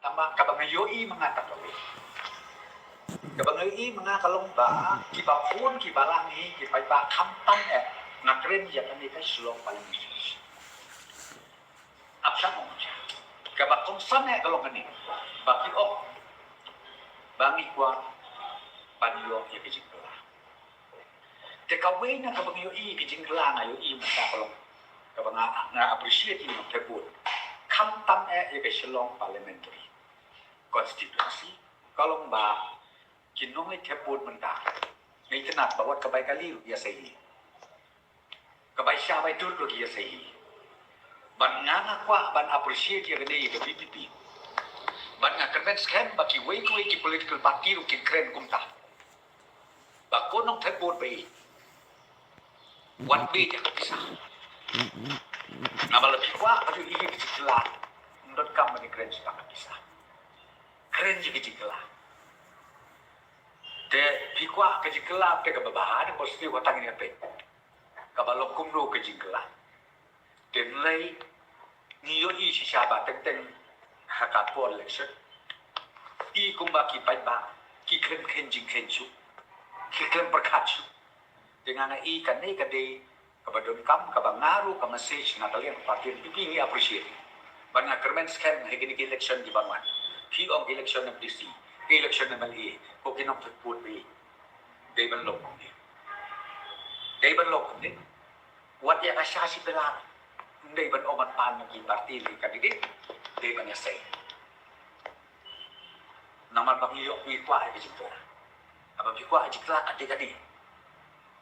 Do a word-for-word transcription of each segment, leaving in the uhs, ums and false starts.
Tang ba kaba nga ïohi ma nga tang kawei. Kaba nga ïohi ma nga ka long ba kiba bun kiba lah ngi ki paidbah khamtam eh nga kren ïa kane ka Shillong Parliament. Ap sha ong sha. Kaba kongsan eh ka long kane ba ki ong ba ngi kwah ban ïoh ïa ka jingkylla. Te kawei na kaba nga ïohi ka jingkylla nga ïohi mynta ka long kaba nga, nga appreciate ïa u Thep Vote. Khamtam eh ïa ka Shillong Parliamentary Constituency ka long ba ki nongleit Thep Vote mynta nga itynnad ba wat ka bai kali ruh ki ïasei hi. Ka bai sha bai dur ruh ki ïasei hi. Ban nga nga kwah ban appreciate ïa kane ïa ka V P P. Ban nga kyrmen skhem ba kiwei kiwei ki political party ruh kin kren kumta. Ba ko nong Thep Vote ba i wat beh ïa ka pisa. Namar lada phi kwah ba ïohi ïa ka jingkylla, ym donkam ban ïakren shaphang ka pisa. Kren ïa ka jingkylla. Te phi kwah ka jingkylla te kaba bha, te positive, wat tang ïa phi. Kaba long kumno ka jingkylla. Te hynrei ngi ïohi shisha ba teng teng ha ka por election, i kumba ki paidbah ki khlem kheiñ jingkheiñ shuh, ki khlem pyrkhat shuh. Te nga nga i kane ka dei kaba donkam, kaba nga ruh ka message na ka liang party N P P ngi appreciate. Ban nga kyrmen skhem ha kine ki election kiban wan, phi ong election M D C, election M L A, ko ki nong Thep Vote ba i, dei ban long kumne. Dei ban long kumne. Wat ïa ka sha shi pela. Ym dei ban ong ban pan na ki party ne candidate. Dei ban ïasei. Namar ba ngi ïoh ngi kwah ïa ka jingkylla. Haba phi kwah ïa ka jingkylla ka dei ka dei.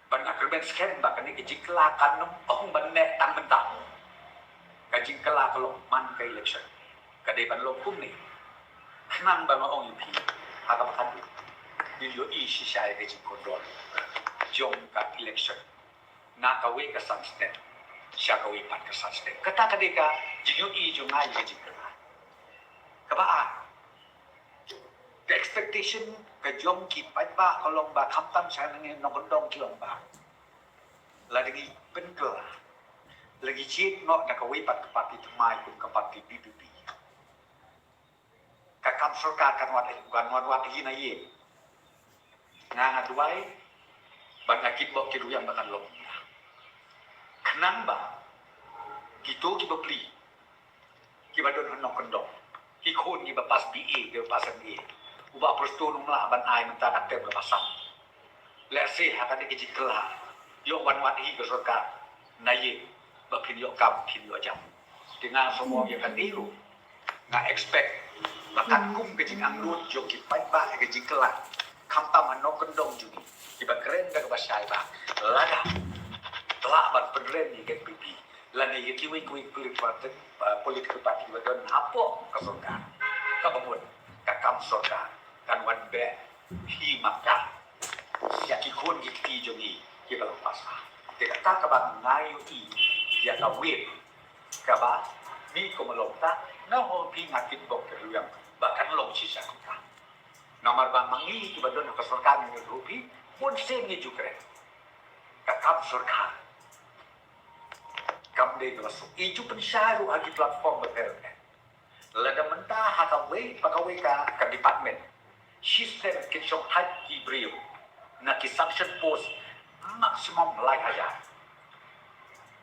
Ban nga kyrmen skhem ba kane ka jingkylla kan ym ong ban neh tang mynta. Ka jingkylla ka long man ka election. Ka dei ban long kumne. Khnang ba nga ong ïa phi ha kaba khatduh, phin ïohi shisha ïa ka jingkordor jong ka election. Na kawei ka san snem sha kawei pat ka san snem. Kata ka dei ka jingïohi jong nga ïa ka jingkylla. Kaba ar, ka expectation ka jong ki paidbah ka long ba khamtam sha ngi nongkyndong ki long ba lada ngi pynkylla, lada ngi jied noh da kawei pat ka party thymmai kum ka party V P P, ka kam sorkar kan wad, kan wad wad hi na ïing. Nga nga duwai ban nga kitbok ki ruyang ba kan long. Khnang ba kito ki bapli, kiba don ha nongkyndong, ki khun kiba pass B A, kiba pass M A, u Bah Prestone um lah ban ai mynta ka term kaba san. Lehse ha kane ka jingkylla ïoh wan wad hi ka sorkar na ïing ba phin ïoh kam, phin ïoh jam. Te nga sngewbha ïa kane ruh nga expect ba katkum ka jingangnud jong ki paidbah ïa ka jingkylla, khamtam ha nongkyndong jong ngi, kiba kren da kaba shai ba lada lah ban pynrem ïa ka N P P lane ïa kiwei kiwei political party, uh, political party ba don hapoh ka sorkar, kaba mut ka kam sorkar kan wan beh hi ma ka ïa ki khun ki kti jong ngi kiba long pass. Te kata kaba nga ïohi ïa ka wave kaba mih kum long ta, na ho phi nga kitbok ki ruyang ba kan long shisha kumta. Namar ba ma ngi kiba don ha ka sorkar ngi ruh phi bun sien ngi ju kren. Ka kam sorkar kam dei kaba suk. I ju pynshai ruh ha ki platform bapher bapher. Lada mynta ha kawei pa kawei ka, ka department shisnem kin shong hait ki briew na ki sanction post maximum lai hajar.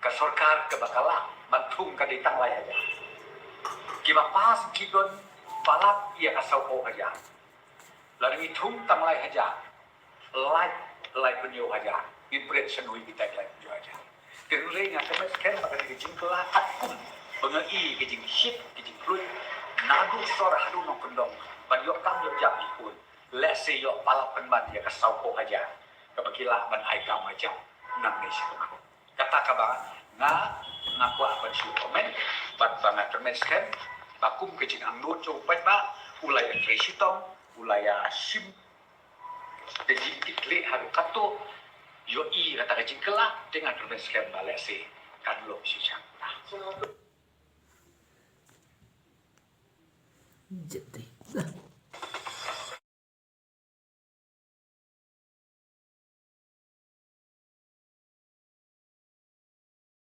Ka sorkar kaba ka lah ban thung ka dei tang lai hajar. Kiba pass ki don palat ïa ka sawphew hajar. Lada ngi thung tang lai hajar, lai, laiphew hynñiew hajar, ngin pret shano ïa kita ki laiphew hynñiew hajar. Te hynrei nga kyrmen skhem ba kane ka jingkylla katkum ba nga i ka jingshit ka jingkhluit naduh sor haduh nongkyndong ban ïoh kam ïoh jam ïa ki khun, lehse ïoh palat pynban ïa ka sawphew hajar kaba ki lah ban ai kam ai jam nangne shakhmat. Kata kaba nga, nga kwah ban shu comment bad ba nga kyrmen skhem ba kum ka jingangnud jong u paidbah u la ïatrei shitom, u la ïashim, te jingkitkhlieh haduh katto, ïohi kata ka jingkylla, te nga kyrmen skhem ba lehse kan long shisha. J-,